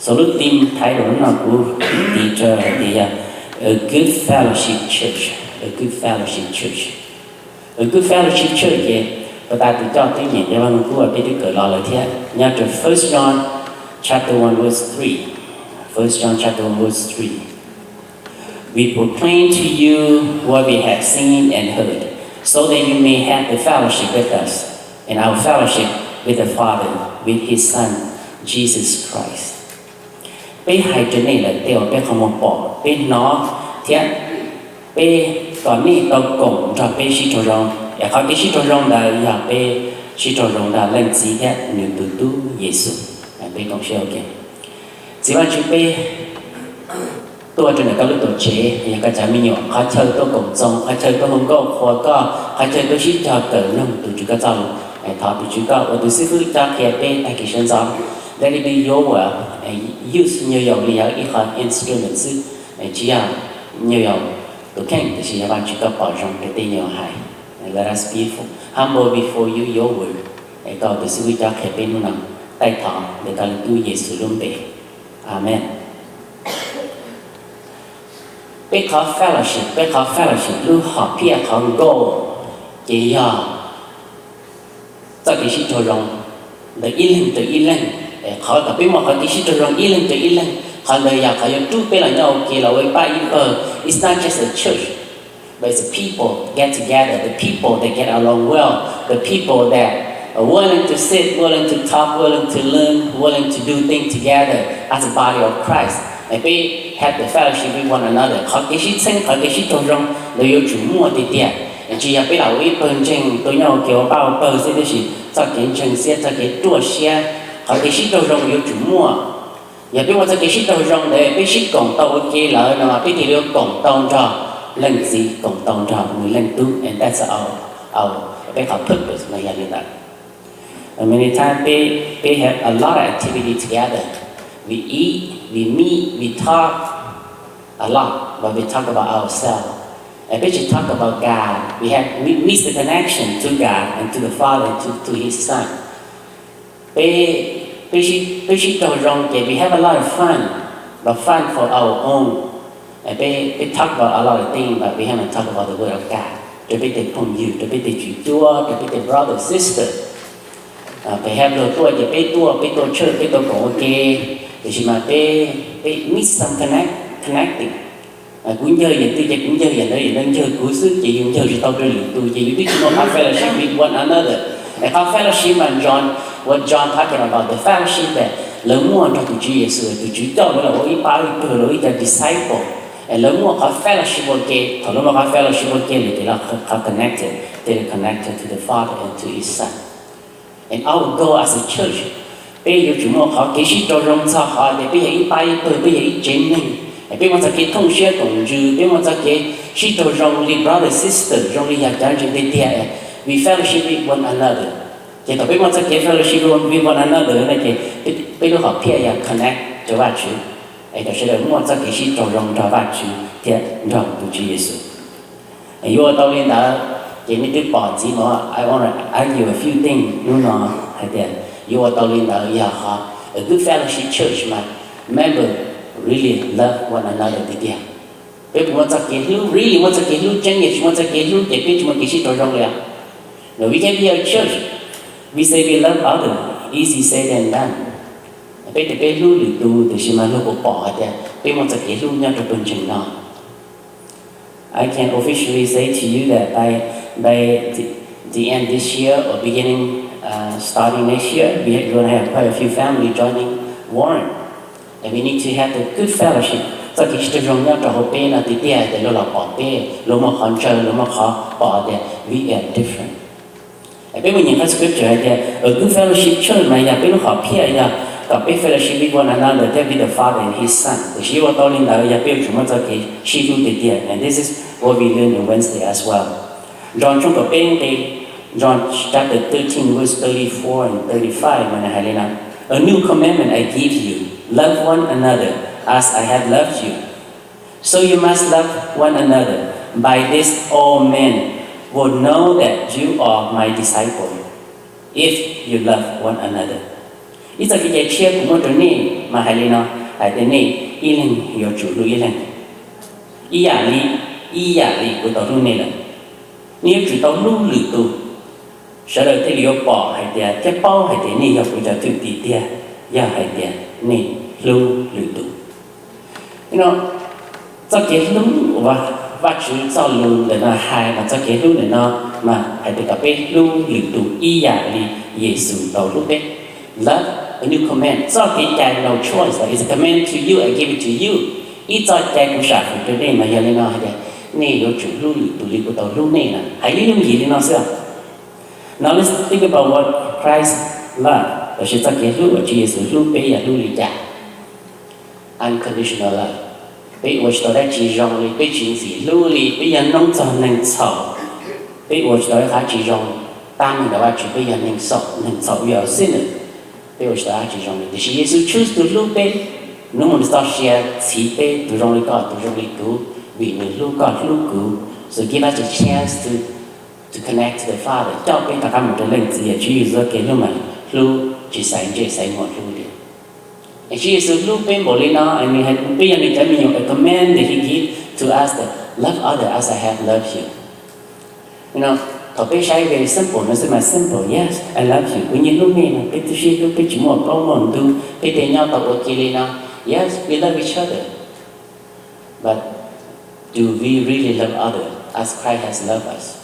So lub theme title no kuv tis rau hais tias yog A Good Fellowship Church, A Good Fellowship Church. A Good Fellowship Church ces puag ta tus coj twb nyeem cov Vaj Lug Kub uas peb twb kawm los lawm thiab, nyob rau First John chapter one verse three. First John chapter one verse three. We proclaim to you what we have seen and heard, so that you may have the fellowship with us, and our fellowship with the Father, with His Son, Jesus Christ. Peb hais rau nej lawm tej uas peb qhov muag pom, peb hnov, thiab peb kom nej tau koom nrog peb sib raug zoo. Es qhov kev sib raug zoo ntawd yog peb sib raug zoo nrog Leej Txiv thiab nws tus Tub Yexus. Peb koom siab ua ke. Txiv Vaj Tswv, peb tuaj rau ntawm koj lub tuam tsev, yog koj cov me nyuam qhov chaw tuaj koom txoos, qhov chaw tuaj hu nkauj qhuas koj, qhov chaw tuaj sib cog kawm mloog tus Tswv koj txoj lus. Thov tus Tswv koj ua tus xib fwb coj qhia peb tag kis sawv ntxov. Let it be your will, use nyuag yaus li yog ib qho instrument xwb, tsis yog nyuag yaus tus kheej, tiam sis yog Vaj Tswv koj pom zoo rau tej nyuag hais. Let us be humble before you, your word. Es koj tus xib fwb coj qhia peb hnub no, taij thov ntawm koj lub tub Yexus lub npe. Amen. Peb qhov fellowship, peb qhov fellowship lub hom phiaj qhov goal ces yog txoj kev sib raug zoo ntawm ib leeg rau ib leeg. Qhov kom peb muaj qhov kev sib raug zoo ib leeg rau ib leeg, qhov ntawd yog qhov yuav rub peb los nyob ua ke los ua ib pab ib pawg. It's not just a church, but it's the people get together, the people that get along well, the people that are willing to sit, willing to talk, willing to learn, willing to do things together as a body of Christ. Peb have the fellowship with one another. Qhov kev sib txheeb, qhov kev sib raug zoo ntawd yuav tsum muaj tiag tiag. Tsis yog peb los ua ib pawg ntseeg tuaj nyob ua ke ua pab ua pawg xwb, tab sis txoj kev ntseeg xiab, txoj kev ruaj siab, qhov kev sib raug zoo yuav tsum muaj. Yog peb muaj txoj kev sib raug zoo ntawd, peb sib koom tau ua ke lawm no mas peb thiaj li yuav koom tau nrog Leej Txiv, koom tau nrog nws Leej Tub, and that's our, our, peb qhov purpose no yog li ntawd. Many times peb, peb have a lot of activity together. We eat, we meet, we talk a lot, but we talk about ourselves. And peb tsis talk about God. We have, we miss the connection to God and to the Father and to, to His Son. Peb, peb sib, peb sib raug zoo ces we have a lot of fun, but fun for our own. Peb, peb talk about a lot of things, but we haven't talk about the word of God. Rau peb tej phooj ywg, rau peb tej tswv cuab, rau peb tej brother sister. Peb have luag tuaj ces peb tuaj, peb tuaj church, peb tuaj koom ua ke, tiam sis mas peb, peb miss some connect, connecting. Kuv ncawg yam twg ces kuv ncawg yam ntawd, yam ntawd ncawg kuv xwb ces yus ncawg tsis tau rau lwm tus ces yus twb tsis muaj qhov fellowship with one another. Es qhov fellowship mas John, what John talking about the fellowship that lawv muaj nrog tus Tswv Yexus, tus Tswv coj lawv los ua ib pab ib pawg, los ib co disciple. Es lawv muaj qhov fellowship ua ke, thaum lawv muaj qhov fellowship ua ke lawm ces lawv qhov connected, they connected to the Father and to His Son. And our goal as a church, peb yuav tsum muaj qhov kev sib raug zoo txog qhov tias peb yog ib pab ib pawg, peb yog ib tsev neeg. Peb muaj txoj kev thooj siab koom ntsws, peb muaj txoj kev sib raug zoo li brother sister, zoo li yog cov ntseeg tiag tiag, we fellowship with one another. Ces thaum peb muaj txoj kev fellowship with one another no ces peb lub hom phiaj yog connect rau Vajtswv. Es kom sawv daws muaj txoj kev sib raug zoo nrog Vajtswv thiab nrog tus Tswv Yexus. Yuav ua tau li ntawd, ces nej twb pom ntxiv mas I want to argue a few things hnub no hais tias yuav ua tau li ntawd yog qhov a good fellowship church mas member really love one another tiag tiag. Peb puas muaj txoj kev hlub, really muaj txoj kev hlub tseeb, yog tsis muaj txoj kev hlub ces peb tsis muaj kev sib raug zoo li os. No, we can be a church, we say we love other, easy said than done. Peb tias peb hlub lwm tus tiam sis mas luag puas pom hais tias peb muaj txoj kev hlub nyob rau pawg ntseeg no? I can officially say to you that by, by the, the end this year or beginning, uh, starting next year, we are going to have quite a few family joining Warren. And we need to have a good fellowship. Txoj kev sib raug zoo nyob rau hauv peb no tiag tiag ces luag los pom peb, luag muaj qhov ntsaws, luag muaj qhov pom tias we are different. Peb mus nyeem qhov scripture hais tias a good fellowship church mas yog peb lub hom phiaj yog kom peb fellowship with one another thiab with the Father and His Son. Tiam sis yuav ua tau li ntawd yog peb yuav tsum muaj txoj kev sib hlub tiag tiag. And this is what we learn in Wednesday as well. John tshooj kaum peb nqe, John chapter thirteen verse thirty-four and thirty-five mas nws hais li no: A new commandment I give you, love one another as I have loved you. So you must love one another. By this all men will know that you are my disciple, if you love one another. Ib txoj kev cai tshiab kuv muab rau nej mas hais li no, hais tias nej ib leeg yuav tsum hlub ib leeg ib yam li, ib yam li kuv tau hlub nej lawm. Nej yuav tsum tau hlub lwm tus, sawv daws thiaj li yuav pom hais tias thiab paub hais tias nej yog kuv cov thwj tim tiag, yog hais tias nej hlub lwm tus. Txoj kev hlub uas Vajtswv txoj lus ntawm no hais mas txoj kev hlub ntawm no mas hais tias kom peb hlub lwm tus ib yam li Yexus tau hlub peb. Love, a new command, txoj kev cai no choice, it's a command to you, I give it to you. Ib txoj cai kuv sam hwm rau nej mas yog li no hais tias nej yuav tsum hlub lwm tus li kuv tau hlub nej na. Hais ib lub ncig li no xwb. Now let's think about what Christ love, los sis txoj kev hlub uas Tswv Yexus hlub peb yog hlub li cas. Unconditional love. Peb ua tsis tau dab tsi zoo li, peb tsis ntxim hlub li, peb yog noob txog neeg txhaum, peb ua tsis tau ib qhov tsis zoo, tab meeg ntawm Vajtswv peb yog neeg txhaum, neeg txhaum, we are sinners. Peb ua tsis tau dab tsi zoo li, tiam sis Yexus choose to hlub peb. Hnub uas nws txoj sia txhiv peb, tus zoo li koj, tus zoo li kuv, vim nws hlub koj hlub kuv. So give us a chance to, to connect to the Father, coj peb rov qab mus rau Leej Txiv, yog Tswv Yexus txoj kev hlub mas hlub tsis xaiv ntsej xaiv muag hlub li. Es Tswv Yexus hlub peb npaum li no, peb yog nws cov me nyuam, a command that he give to us that love other as I have loved you. Thaum peb saib very simple no xwb mas simple, yes, I love you, kuv yeej hlub nej no, peb twb sib hlub, peb tsis muaj plaub muaj ntug, peb tej nyob tau ua ke li no, yes, we love each other. But do we really love others as Christ has loved us?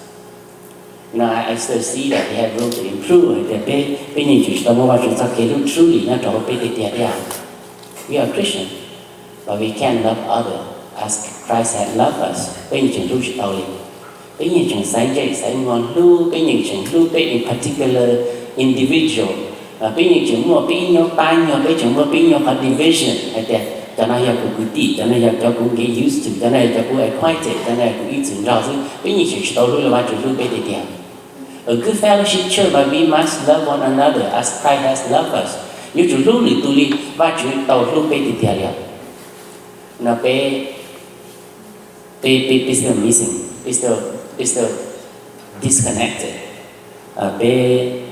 You know, I, I still see that we have room to improve. Hais tias peb, peb yeej tseem tsis tau muaj Vajtswv txoj kev hlub truly nyob rau hauv peb tiag tiag thiab. We are Christian, but we can't love others as Christ has loved us. Peb yeej tseem hlub tsis tau li. Peb yeej tseem xaiv ntsej xaiv muag hlub, peb yeej tseem hlub peb in particular individual. Peb yeej tseem muaj peb ib nyuag pab nyuag, peb tseem muaj peb ib nyuag qhov division hais tias cov no yog kuv kwv tij, cov no yog cov kuv get used to, cov no yog cov kuv acquainted, cov no yog kuv ib txwm nrog xwb. Peb yeej tseem tsis tau hlub li Vajtswv hlub peb tiag tiag. A good fellowship church, but we must love one another as Christ has loved us. Yuav tsum hlub lwm tus li Vajtswv tau hlub peb tiag tiag li. No peb, peb, peb, peb still missing, peb still, peb still disconnected. Peb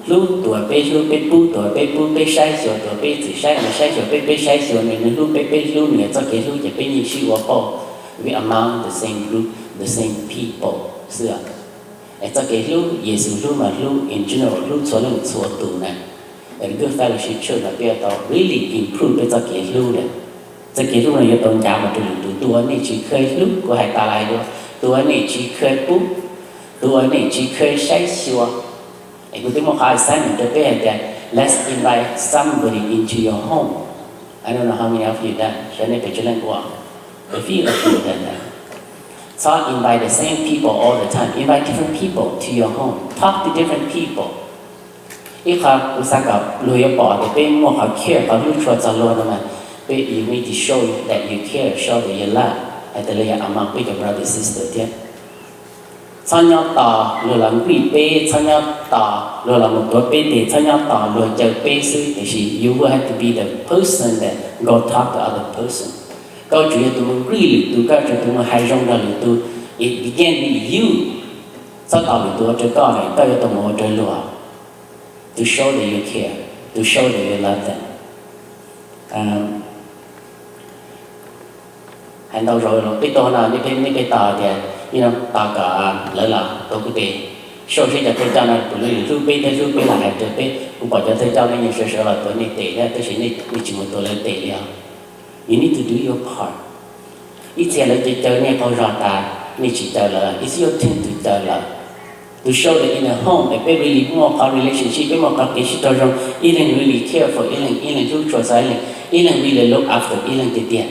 hlub tus uas peb hlub, peb pub tus uas peb pub, peb saib xyuas tus uas peb txwm saib, nws saib xyuas peb, peb saib xyuas nws, nws hlub peb, peb hlub nws, txoj kev hlub ces peb yeej sib ua pauj, we among the same group, the same people xwb. Es txoj kev hlub, Yexus hlub mas hlub in general, hlub txhua leej txhua tus na. Good fellowship church no peb yuav tau really improve peb txoj kev hlub na. Txoj kev hlub no yuav tau ncav mus rau lwm tus. Tus uas nej tsis kheev hlub, kuv hais tas lais dua, tus uas nej tsis kheev pub, tus uas nej tsis kheev saib xyuas. Es kuv twb muaj qhov assignment rau peb hais tias, let's invite somebody into your home. I don't know how many of you done, xyov nej pes tsawg leej ua. A few of you done that. Txhob invite the same people all the time. Invite different people to your home. Talk to different people. Ib qho kuv xav kom luag yuav pom tias peb muaj qhov care, qhov hlub tshua txog luag no mas, peb, you need to show that you care, show that you love, hais tias lawv yog among peb cov brother sister thiab. Txhob nyob tos luag los nquis peb, txhob nyob tos luag los mus tuav peb tes, txhob nyob tos luag caw peb xwb, tiam sis you will have to be the person that go talk to other person. Koj tsum yog tus mus nquis lwm tus, koj tsum tus mus hais zoo rau lwm tus. It begin with you. Txhob tos lwm tus ua rau koj, koj yuav tau mus ua rau luag. To show that you care, to show that you love them. Hais ntau zaus los peb tuaj no, nej pheej tos tias, tos kom lawv los tuav kuv tes, sau seb cov thawj coj no puas hlub peb thiab hlub peb los hais rau peb. Kuv pom cov thawj coj nej yeej sawv sawv los tuav nej tes thiab, tab sis nej tsis mus tuav lawv tes li os. You need to do your part. Ib txhia lawv caw caw nej qaug zog tas nej tsis caw lawv, it's your turn to caw lawv. To show that in the home es peb really muaj qhov relationship, peb muaj qhov kev sib raug zoo, ib leeg really care for ib leeg, ib leeg hlub tshua txog ib leeg, ib leeg really look after ib leeg tiag tiag.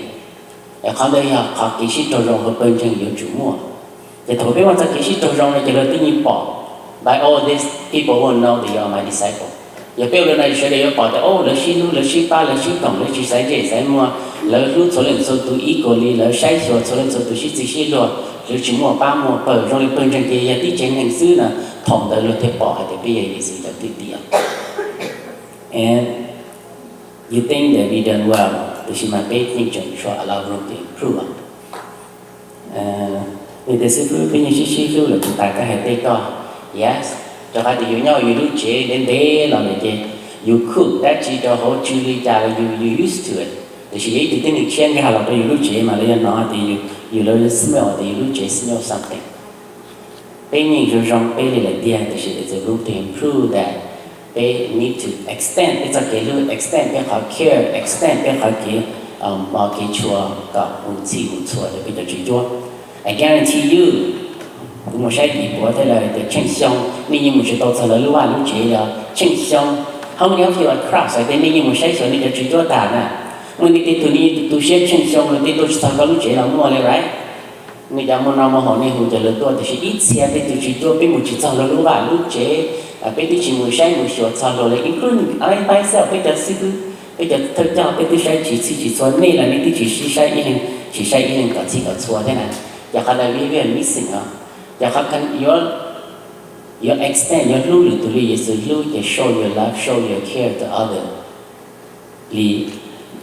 Es qhov ntawd yog qhov kev sib raug zoo hauv pawg ntseeg yuav tsum muaj. Ces thaum peb muaj txoj kev sib raug zoo no ces luag twb yeej pom, by all these people will know that you are my disciple. Yog peb ua li no sawv daws yuav pom tias, o, lawv sib hlub, lawv sib pab, lawv sib koom, lawv tsis xaiv ntsej xaiv muag, lawv hlub txhua leej txhua tus equally, lawv saib xyuas txhua leej txhua tus sib txig sib luag, lawv tsis muaj pab muaj pawg zoo li pawg ntseeg ces yog tib tsev neeg xwb no, thaum ntawd luag thiaj pom hais tias peb yog Yexus cov thwj tim. And you think that we done well, tiam sis mas peb yeej tseem tshuav a lot of room to improve. Nws tias, xib fwb, peb yeej sib sib hlub lawm puas tas koj hais tej koj? Yes, Rau qhov tias yus nyob yus lub tsev ntev ntev los lawm ces yus cook dab tsi rau hauv tsw li cas los yus, yus used to it. Tiam sis yog ib tug tib neeg tshiab nkag los rau yus lub tsev mas lawv yuav hnov tias yus, yus, lawv smell tias yus lub tsev smell something. Peb yeej zoo zoo peb li lawm tiag, tiam sis it's a room to improve that. Peb need to extend peb txoj kev hlub, extend peb qhov care, extend peb qhov kev, um, kev tshua kom mus txhij mus txhua rau peb cov tswv cuab. I guarantee you, kuv mus saib yim puav thiab lawv tias tsheej xyoo nej yeej mus tsis tau txog lawv lub vaj lub tsev li. Tsheej xyoo, how many of you are cross? Hais tias nej yeej mus saib xyuas nej cov tswv cuab tag na, muaj nej tej tug nej yeej tu siab tsheej xyoo los tej tuaj tsis txog koj lub tsev los muaj li, right? Nej cov muaj noj muaj haus nej hu cov lawv tuaj, tiam sis ib txhia tej tus tswv cuab peb mus tsis txog lawv lub vaj lub tsev, peb twb tsis mus saib mus xyuas txog luag li, including I myself, peb cov xib hwb, peb cov thawj coj peb twb saib tsis txhij tsis txhua, nej los nej twb tsis sib saib ib leeg, tsis saib ib leeg kom txhij kom txhua thiab na. Yog qhov ntawd we are missing os. Yog qhov yuav, yuav extend, yuav hlub lwm tus li Yexus hlub ces show your love, show your care to other. Li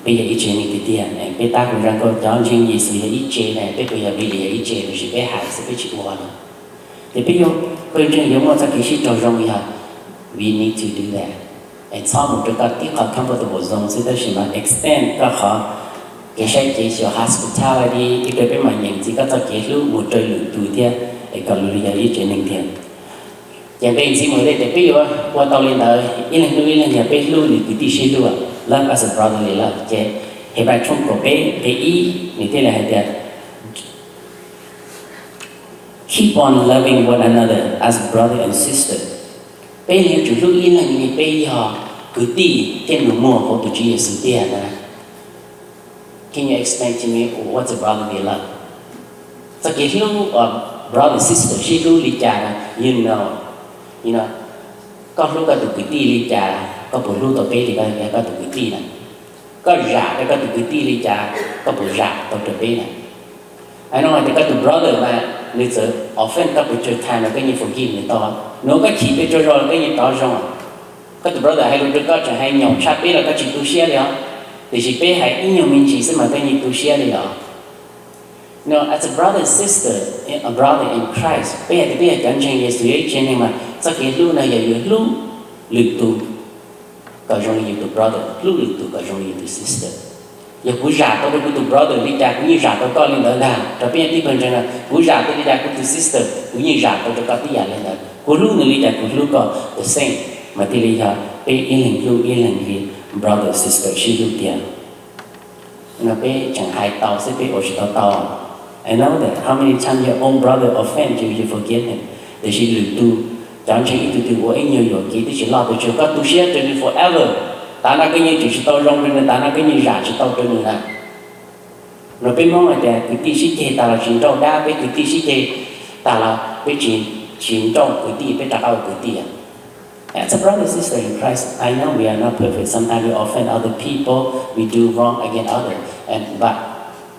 peb yog ib tse neeg tiag tiag, peb tab kuv zoo nkauj cov ntseeg Yexus yog ib tse na, peb puas yog vim li yog ib tse los sis peb hais xwb peb tsis ua no? Ces peb yuav, pawg ntseeg yuav muaj txoj kev sib raug zoo yog we need to do that. Txhob mus rau koj tib qho comfortable zone xwb, tab sis mas extend koj qhov kev saib kev xyuas, hospitality, ib rau peb mam nyeem ntxiv koj txoj kev hlub mus rau lwm tus thiab, es kom lawv yog ib tse neeg tiag. Ces nqe ntxiv mus li tias peb yuav ua tau li ntawd, ib leeg hlub ib leeg, yog peb hlub nws kwv tij sib hlub, love as a brotherly love. Ces Henplais tshooj kaum peb nqe ib nws thiaj li hais tias, keep on loving one another as brother and sister. Peb yuav tsum hlub ib leeg li peb yog kwv tij thiab nus muag hauv tus Tswv Yexus tiag na. Can you explain to me what's a brotherly love? Txoj kev hlub, brother sister sib hlub li cas na? You know, you know, koj hlub koj tus kwv tij li cas, koj puas hlub tau peb li koj, koj tus kwv tij na? Koj zam rau koj tus kwv tij li cas, koj puas zam tau rau peb na? Hais no hais tias koj tus brother mas nws txawm offend koj pes tsawg times los koj yeej forgive nws tau, nws ua koj chim pes tsawg zaus los koj yeej rov zoo. Koj tus brother hais lus rau koj tseem hais nyaum tshaj peb los koj tsis tu siab li os. Tiam sis peb hais ib nyuag me ntsis xwb mas koj yeej tu siab li os. No, as a brother and sister, a brother in Christ, peb hais tias peb yog cov ntseeg Yexus, yog ib tse neeg mas txoj kev hlub no yog yus hlub lwm tus kom zoo li yus tus brother, hlub lwm tus kom zoo li yus tus sister. Yog kuv zam tau rau kuv tus brother li cas kuv yeej zam tau koj li ntawd ntag. Rau peb tib pawg ntseeg no, kuv zam tau li cas kuv tus sister kuv yeej zam tau rau koj tib yam li ntawd. Kuv hlub nws li cas kuv hlub koj the same. Mas thiaj li yog peb ib leeg hlub ib leeg li brother sister sib hlub tiag. No peb tseem hais tau xwb peb ua tsis tau tau. I know that how many times your own brother offend you, you forgive him. Tiam sis lwm tus, cov ntseeg ib tug twg ua ib nyuag yuam kev twb tsis loj pes tsawg koj tu siab rau nws forever. Tav no koj yeej tsis tau zoo rau nws, tav no koj yeej zam tsis tau rau nws na. No peb Hmoob hais tias kwv tij sib ceg tas los tsis nrauj dab, peb kwv tij sib ceg tas los peb tsis, tsis nrauj kwv tij, peb rov qab ua kwv tij. As a brother sister in Christ, I know we are not perfect. Sometimes we offend other people, we do wrong against others. And but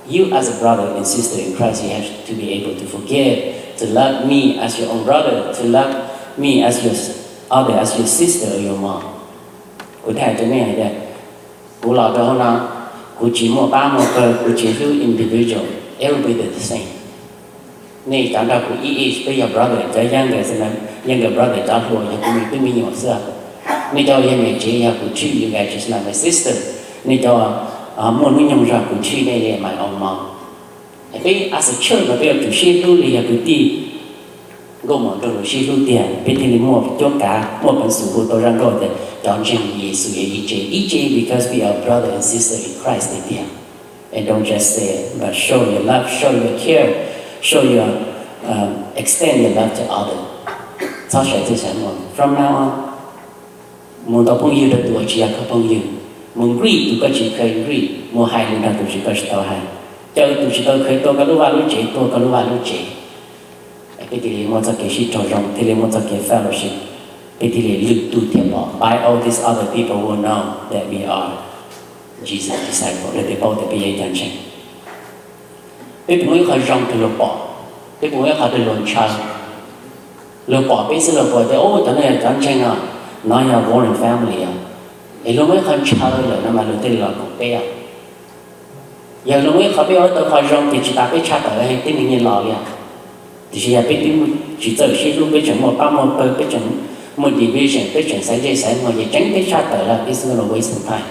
you as a brother and sister in Christ, you have to be able to forgive, to love me as your own brother, to love me as your other, as your sister or your mom. Kuv thiaj hais rau nej hais tias, kuv los rau hauv no, kuv tsis muaj pab muaj pawg, kuv tsis hlub individual, everybody the same. Nej cov nrog kuv ib age, peb yog brother, cov younger, younger brother cov hluas yog kuv me tub me nyuam xwb. Nej cov yog niam tsev yog kuv treat you guys just like my sister. Nej cov muaj hnub nyoog zog kuv treat nej li my own mom. Peb as a church no peb yuav tsum sib hlub li yog kwv tij nkauj muam nraug nus sib hlub tiag, peb thiaj li muaj cuab kav, muaj peev xwm hu tau zaj nkauj tias cov ntseeg Yexus yog ib tse, ib tse because we are brother and sister in Christ tiag tiag. And don't just say it, but show your love, show your care, show your, um, extend your love to other. Txhob xav txwj xav muag. From now on, mus tau phooj ywg rau tus uas tsis yog koj phooj ywg, mus greet tus koj tsis kheev greet, mus hais lus nrog tus tsis koj tsis tau hais, caw tus tsis tau kheev tuaj koj lub vaj lub tsev tuaj koj lub vaj lub tsev. Peb thiaj li muaj txoj kev sib raug zoo, thiaj li muaj txoj kev fellowship, peb thiaj li lwm tus thiaj pom. By all these other people will know that we are Jesus' disciple, lawv thiaj paub tias peb yog cov ntseeg. Peb puas muaj ib qho zoo rau luag pom? Peb puas muaj ib qho rau luag ntshaw? Luag pom peb xwb luag pom tias, o, cov no yog cov ntseeg no, no yog Warren family os. Es luag muaj ib qho ntshaw lawm no mas luag thiaj li los koom peb os. Yog luag muaj ib qho peb ua tau qhov zoo ces tsis tas peb tshaj tawm tib neeg yeej los li os. Tiam sis yog peb twb tsis txawj sib hlub, peb tseem muaj pab muaj pawg, peb tseem Muaj division, peb tseem xaiv ntsej xaiv muag ces tseev peb tshaj tawm lawm, it's not a waste of time.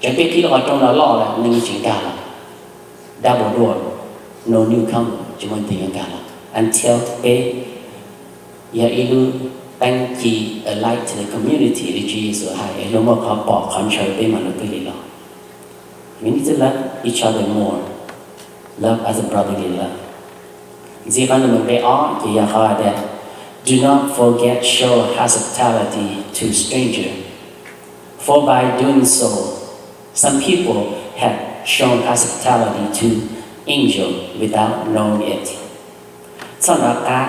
Tseev peb qhib lub qhov rooj no loj lawm, neeg yeej tsis nkag los. Double door, no newcomer, tsis muaj tus yuav nkag los until peb yog ib lub teeb ci, a light to the community li Tswv Yexus hais, es luag muaj qhov pom qhov ntshaw peb mam li pib li los. We need to love each other more. Love as a brotherly love. Ntxiv qhov nws mus npe ob ces yog qhov tias, do not forget show hospitality to stranger, for by doing so some people have shown hospitality to angel without knowing it. Txhob nco qab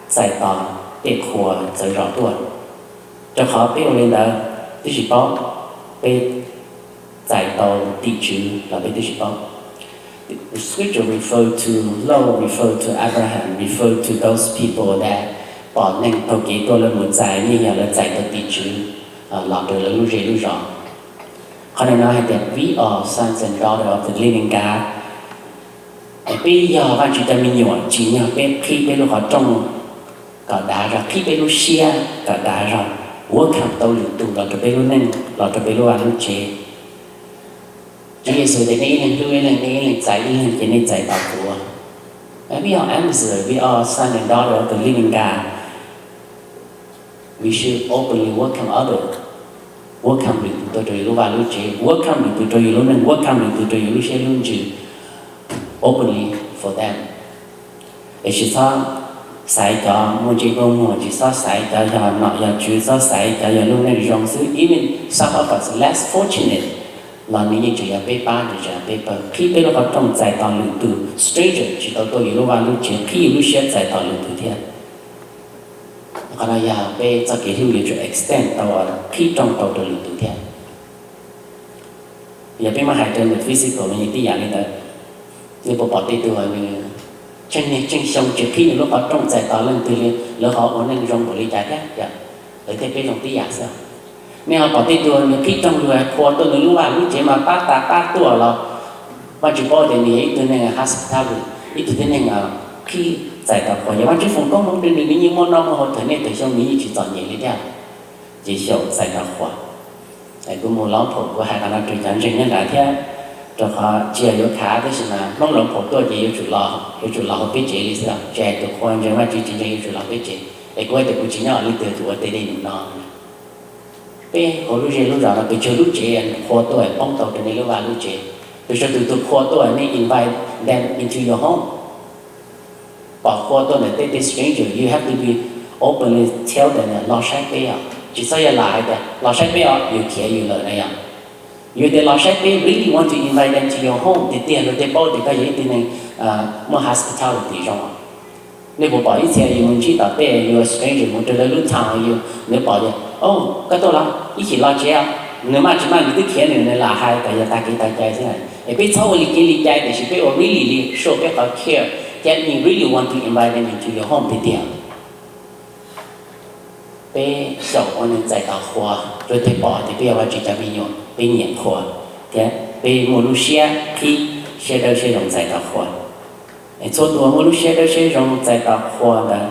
txais tos tej qhua txawv zos tuaj, rau qhov peb ua li ntawd twb tsis paub, peb txais tau tim tswv los peb twb tsis paub. Scripture refer to Lot, refer to Abraham, refer to those people that pom neeg taug kev tuaj lawv mus txais, yeej yog lawv txais tau tim tswv los rau lawv lub zej lub zos. Qhov no hais tias we are sons and daughters of the living God. Peb yog Vajtswv cov me nyuam, tsim nyog peb qhib peb lub qhov rooj kom dav zog, qhib peb lub siab kom dav zog, welcome tau lwm tus los rau peb lub neej, los rau peb lub vaj lub tsev. Tswv Yexus tias nej ib leeg hlub ib leeg, nej ib leeg txais ib leeg ces nej txais tos kuv. We are ambassadors, we are sons and daughters of the living God. We should openly welcome others. Welcome lwm tus tuaj rau yus lub vaj lub tsev, welcome lwm tus rau yus lub neej, welcome lwm tus rau yus lub siab lub ntsws, openly for them. Es tsis txhob xaiv cov muaj ntsej muag, tsis txhob xaiv cov yog nom yog tswv, txhob xaiv cov yog lub neej zoo xwb. Even some of us less fortunate los nws yeej tseem yog peb pab, nws tseem yog peb pawg. Qhib peb lub qhov rooj txais tos lwm tus, stranger tsis tau tuaj yus lub vaj lub tsev, qhib yus lub siab txais tos lwm tus thiab. Qhov no yog peb txoj kev hlub yuav tsum extend tau, qhib rooj tau rau lwm tus thiab. Yog peb muab hais rau nws physical los yeej tib yam li ntawd. Nej puas pom tej tug nws tseem niaj tseem xyoo tsis qhib nws lub qhov rooj txais tos leej twg li, lawv ho ua neej zoo npaum li cas thiab? Lawv thiab peb zoo tib yam xwb. Nej ho pom tej tug nws qhib rooj, luag qhua tuaj nws lub vaj lub tsev mas pab tas pab tuaj los Vajtswv paub tias nws yog ib tug neeg hospitality, ib tug tib neeg qhib txais tos qhua. Yog Vajtswv foom koob hmoov rau nws, nws yeej muaj noj muaj haus thaum nej thaum xyoo, nws yeej tsis txom nyem li thiab. Ces xyaum txais tos qhua. Kuv mus lov phaum kuv hais qhov no rau cov ntseeg nyob nrad thiab, rau qhov tsis yog yuav khav tab sis mas Hmoob lov phaum tuaj ces yuav tsum los, yuav tsum los hauv peb tsev li xwb. Tsis hais tus qhua ntseeg Vajtswv tsis ntseeg yuav tsum los peb tsev. Es kuv hais tias kuv tsis nyob li twg tus ua teb li mus no. Peb hauv lub zej lub zos no pes tsawg lub tsev qhua tuaj poob tau rau nej lub vaj lub tsev. Pes tsawg tus tus qhua tuaj, nej invite them into your home. Pom qhua tuaj ntawm tej tej stranger, you have to be openly tell them, los saib peb os. Tsis txhob yog lam hais tias los saib peb os, yus khiav yus lawm na yom. Yus tias los saib peb, really want to invite them to your home tiag tiag, luag thiaj paub tias koj yog ib tug neeg muaj hospitality zoo. Nej puas pom ib txhia yus mus ntsib tom tej, yus stranger mus rau lawv lub town, yus, nws pom tias, o, koj tuaj los ib chim los tsev os. Nws maj tsis maj nws twb khiav, nws nws lam hais kom yog tag kev tag cai xwb. Es peb txhob ua li kev li cai, tiam sis peb ua really li show peb qhov care, thiab we really want to invite them into your home tiag tiag. Peb xyaum ua neeg txais tos qhua, luag thiaj pom tias peb yog Vajtswv cov me nyuam, peb nyiam qhua, thiab peb muaj lub siab qhib, siab dawb siab zoo txais tos qhua. Es txhua tus muaj lub siab dawb siab zoo txais tos qhua ntawd,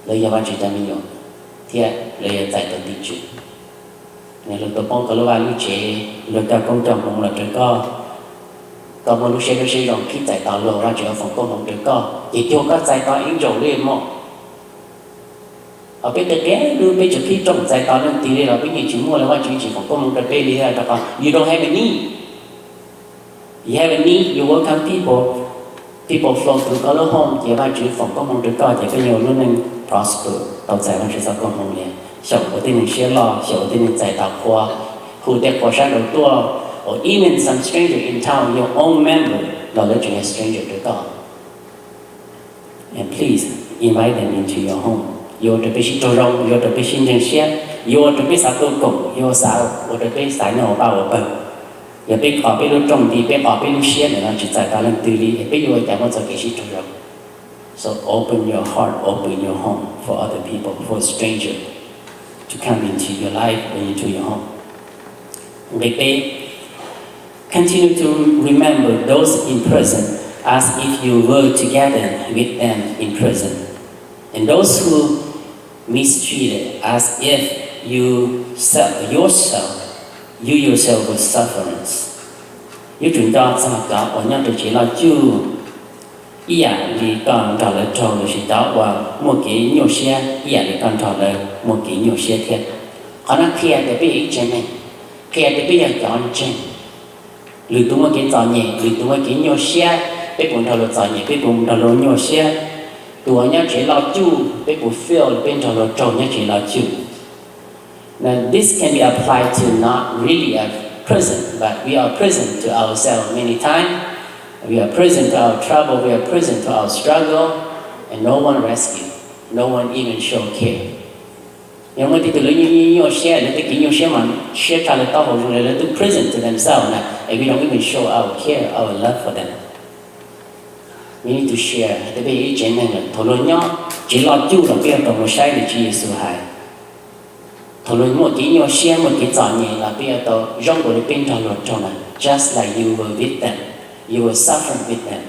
lawv yog Vajtswv cov me nyuam, thiab lawv yuav txais tau tim tswv. Luag tuaj poob koj lub vaj lub tsev, luag coj koob coj hmoov los rau koj, koj muaj lub siab dawb siab zoo qhib txais tos luag, Vajtswv yuav foom koob hmoov rau koj, ces cuag koj txais tos angel li mog. Ho peb qias qias lub, peb tsis qhib rooj txais tos leej twg li los peb yeej tsis muaj li, Vajtswv tsis foom koob hmoov rau peb li thiab, rau qhov you don't have a need. You have a need, you welcome people, people flow through koj lub home, ces Vajtswv foom koob hmoov rau koj, ces koj yuav ua lub neej prosper, tau txais Vajtswv txoj koob hmoov li. Xyaum ua tib neeg siab loj, xyaum ua tib neeg txais tos qhua, hu tej qhua sab nraud tuaj, or even some stranger in town, your own member, los lawv tseem yog stranger rau koj. And please invite them into your home. Yuav ua rau peb sib raug zoo, yuav ua rau peb sib ntseeg siab, yuav ua rau peb xav tuaj koom, yuav xav ua rau peb xav nyob ua pab ua pawg. Yog peb qhov peb lub rooj nti, peb qhov peb lub siab ntawm no tsis txais tos leej twg li, peb yuav ua cas muaj txoj kev sib raug zoo? So open your heart, open your home for other people, for a stranger to come into your life or into your home. Nqe peb, continue to remember those in prison as if you were together with them in prison. And those who mistreated as if you self, yourself, you yourself were suffering. Yuav tsum nco txog cov uas nyob rau tsev loj cuj ib yam li koj nrog lawv raug, los sis cov uas muaj kev nyuaj siab ib yam li koj nrog lawv muaj kev nyuaj siab thiab. Qhov no qhia tias peb yog ib tsev neeg, qhia tias peb yog cov ntseeg. Lwm tus muaj kev txom nyem, lwm tus muaj kev nyuaj siab, peb puas nrog luag txom nyem, peb puas nrog luag nyuaj siab? Tus uas nyob tsev loj cuj, peb puas feel peb nrog luag raug nyob tsev loj cuj? Now, this can be applied to not really a prison, but we are prison to ourselves many times. We are prison to our trouble, we are prison to our struggle, and no one rescue, no one even show care. Yog muaj tej tug lawv nyuaj nyuaj siab, lawv tej kev nyuaj siab mas siab tshaj lawv taub hau zoo li lawv twb prison to themselves na, and we don't even show our care, our love for them. We need to share, hais tias peb yog ib tsev neeg lawm, thaum luag nyob tsev loj cuj los peb yuav tau mus saib li Tswv Yexus hais. Thaum luag muaj kev nyuaj siab, muaj kev txom nyem los peb yuav tau zoo nkaus li peb nrog luag raug na, just like you were with them, you were suffering with them.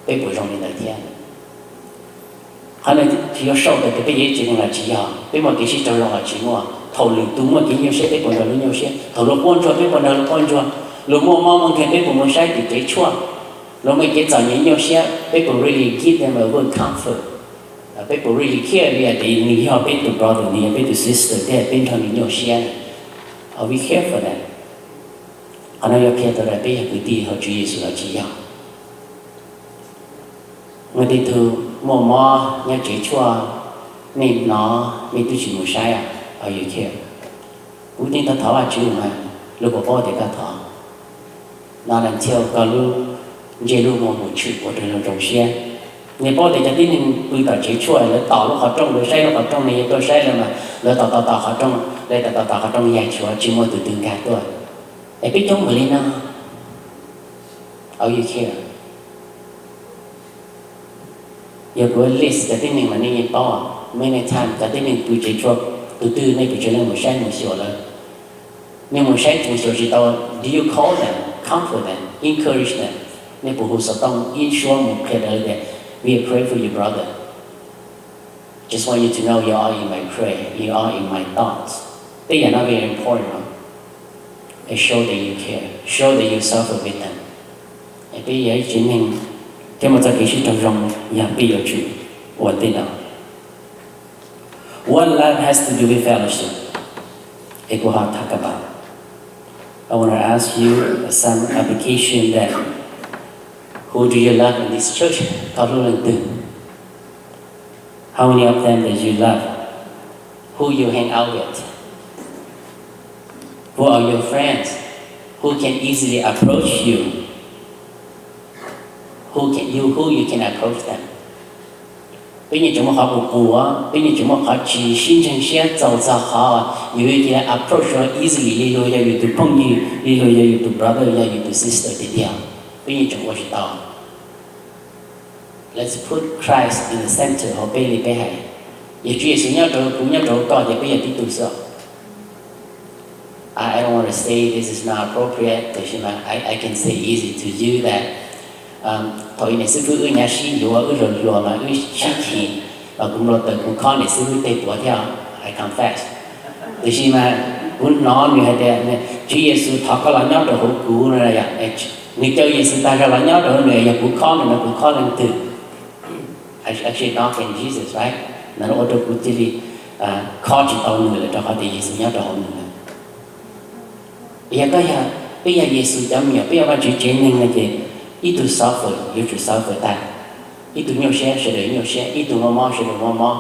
Peb puas zoo li ntawd thiab? Qhov no tsis yog sau tias peb yog ib tsev neeg los tsis yog, peb muaj kev sib raug zoo los tsis muaj. Thaum lwm tus muaj kev nyuaj siab peb puas nrog luag nyuaj siab? Thaum luag quaj ntsuag peb puas nrog luag quaj ntsuag? Luag muaj mob muaj nkeeg peb puas mus saib tim tsev tshuaj? Luag muaj kev txom nyem nyuaj siab peb puas really give them a word comfort? Peb puas really care li hais tias nws yog peb tus brother, nws yog peb tus sister thiab peb nrog nws nyuaj siab? Are we care for them? Qhov no yuav qhia tau tias peb yog kwv tij hauv Tswv Yexus los tsis yog. Muaj tej tug muaj mob nyob tsev tshuaj, nej hnov nej twb tsis mus saib, are you care? Kuv yeej thov thov Vajtswv mas luag puas paub tias koj thov? Not until koj lub ntsej lub muag mus tshwm ua rau luag zoo siab. Nej paub tias cov tib neeg pw tom tsev tshuaj lawv tos lub qhov rooj, lawv saib lub qhov rooj, nej yuav tuaj saib lawv mas lawv tos tos tos qhov rooj, lawv tos tos tos qhov rooj yaig tshuav tsis muaj tus twg nkag tuaj. Es peb coob npaum li no, are you care? Yog kuv list cov tib neeg mas nej yeej paub, many times cov tib neeg pw tsev tshuaj, tus twg nej pes tsawg leej mus saib mus xyuas lawm? Nej mus saib mus xyuas tsis tau, do you call them, comfort them, encourage them? Nej puas hu xov tooj ib suab mus qhia rau lawv tias, we pray for you brother, just want you to know you are in my prayer, you are in my thoughts? Tej yam no very important no. Show that you care, show that you suffer with them. Peb yog ib tsev neeg thiab muaj txoj kev sib raug zoo, yog peb yuav tsum ua tej no. What love has to do with fellowship? If we talk about, I want to ask you some application that, who do you love in this church? Koj hlub leej twg? How many of them that you love? Who you hang out with? Who are your friends? Who can easily approach you? Who can you, who you can approach them? Peb yeej tseem muaj qhov qus qus, peb yeej tseem muaj qhov tsis sib ntseeg siab txaus txog qhov yus yuav cia approach luag easily li luag yog yus tus phooj ywg, li luag yog yus tus brother, yog yus tus sister tiag tiag. Peb yeej tseem ua tsis tau. Let's put Christ in the center hauv peb li peb hais. Yog Tswv Yexus nyob rau kuv nyob rau koj ces peb yog tib tug xwb. I, I don't want to say this is not appropriate, tiam sis mas I, I can say easy to you that, um, thaum ub niam xib fwb wb nyav sib yuav wb hluas hluas mas wb sib chim, los kuv npau taws kuv khob niam xib fwb tej tuav thiab, I confess. Tiam sis mas kuv hnov nws hais tias Tswv Yexus thov koj los nyob rau hauv kuv no, nws caw Yexus tag zog los nyob rau nws, yog kuv khob nws no kuv khob leej twg? I, I should knock in Jesus, right? No ua rau kuv cia li, ah, khob tsis tau nws lawm rau qhov tias Yexus nyob rau hauv nws lawm. Yog koj yog, peb yog Yexus cov me nyuam, peb yog Vajtswv tsev neeg no ces ib tug suffer yuav tsum suffer tag, ib tug nyuaj siab sawv daws nyuaj siab, ib tug mob mob sawv daws mob mob.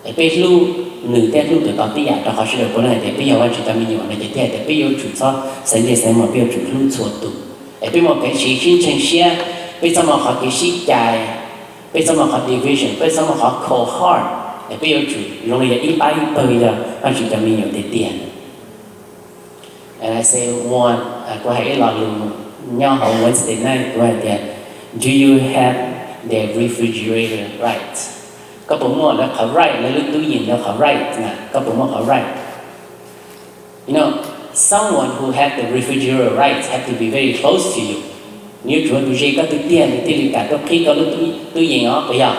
Es peb hlub nws thiab hlub tus tod tib yam, rau qhov sawv daws puav leej hais tias peb yog Vajtswv cov me nyuam no ces thiaj hais tias peb yuav tsum txhob xaiv ntsej xaiv muag, peb yuav tsum hlub txhua tus. Es peb muaj kev sib sib ntseeg siab, peb txhob muaj qhov kev sib cais, peb txhob muaj qhov division, peb txhob muaj qhov cold heart. Es peb yuav tsum zoo li yog ib pab ib pawg yog Vajtswv cov me nyuam tiag tiag. And I say one, ah, kuv hais ib lo lus nyob hauv Wednesday night, kuv hais tias, do you have the refrigerator right? Koj puas muaj lawv qhov right, lawv lub tub yees lawv qhov right na, koj puas muaj qhov right? You know, someone who have the refrigerator right have to be very close to you. Nws yuav tsum tus ze koj tiag tiag, nws thiaj li kam tuaj qhib koj lub tub, tub yees os, puas yog?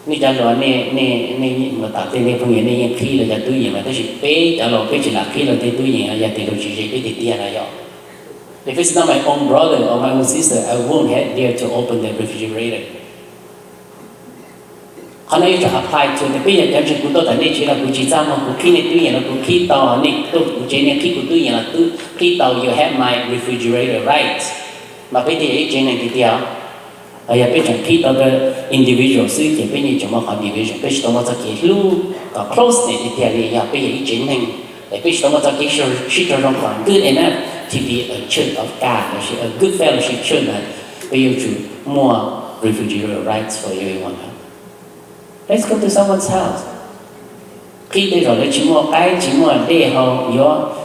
Nej cov hluas, nej, nej, nej mus tom tej nej phooj ywg nej yeej qhib lawv cov tub yees mas, tab sis peb cov laus peb tsis lam qhib lawv tej tub yees, yog tias luag tsis ze peb tiag tiag na yom. If it's not my own brother or my own sister, I won't have dare to open the refrigerator. Qhov no yuav tsum apply to tias peb yog cov ntseeg, kuv tuaj tom nej tsev los kuv tsis txaj muag, kuv qhib nej tub yees los kuv qhib tau, nej tuaj kuv tsev nej qhib kuv tub yees los qhib tau, you have my refrigerator right. Mas peb thiaj yog ib tsev neeg tiag tiag. Yog peb tseem qhib tau individual xwb ces peb yeej tseem muaj qhov division, peb tsis tau muaj txoj kev hlub kom closeness tiag tiag li yog peb yog ib tsev neeg. Es peb tsis tau muaj txoj kev sib raug zoo kom good enough to be a church of God lossis a good fellowship church na, peb yuav tsum muaj refrigerator rights for everyone. Let's go to someone's house. Qhib tej zaum lawv tsis muaj qaib tsis muaj dej haus, yuav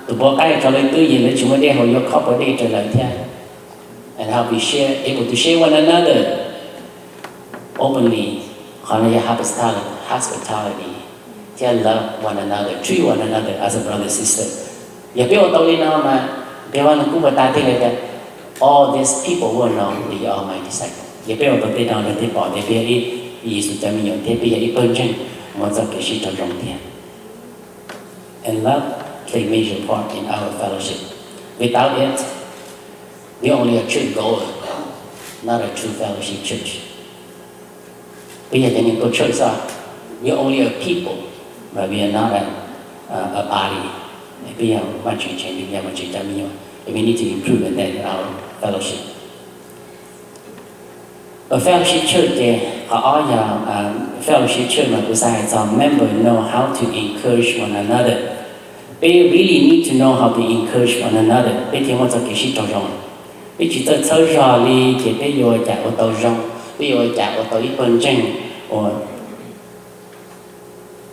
tus puav qaib tso lawv tub yees, lawv tsis muaj dej haus, yuav khov puas dej rau lawv thiab. And how we share, able to share one another openly. Qhov no yog hospitality, hospitality, thiab love one another, treat one another as a brother sister. Yog peb ua tau li no mas, peb vaj no kuj ua tag tiag li tias, all these people will know that you are my disciple. Yog peb ua tau tej no lawv thiaj pom tias peb yog ib Yexus cov me nyuam thiab peb yog ib pawg ntseeg muaj txoj kev sib raug zoo tiag. And love play major part in our fellowship. Without it, we're only a church goer, not a true fellowship church. Peb yog cov neeg tuaj church xwb, we're only a people, but we are not a, a body. Peb yog Vajtswv tsev neeg, yog Vajtswv cov me nyuam, and we need to improve in that, in our fellowship. A fellowship church ces qhov ob yog, fellowship church mas kuv xav hais txog member know how to encourage one another. Peb really need to know how to encourage one another, peb thiaj muaj txoj kev sib raug zoo. Peb tsis txawj txhawb zog li ces peb yuav ua cas ua tau zoo, peb yuav ua cas ua tau ib pawg ntseeg uas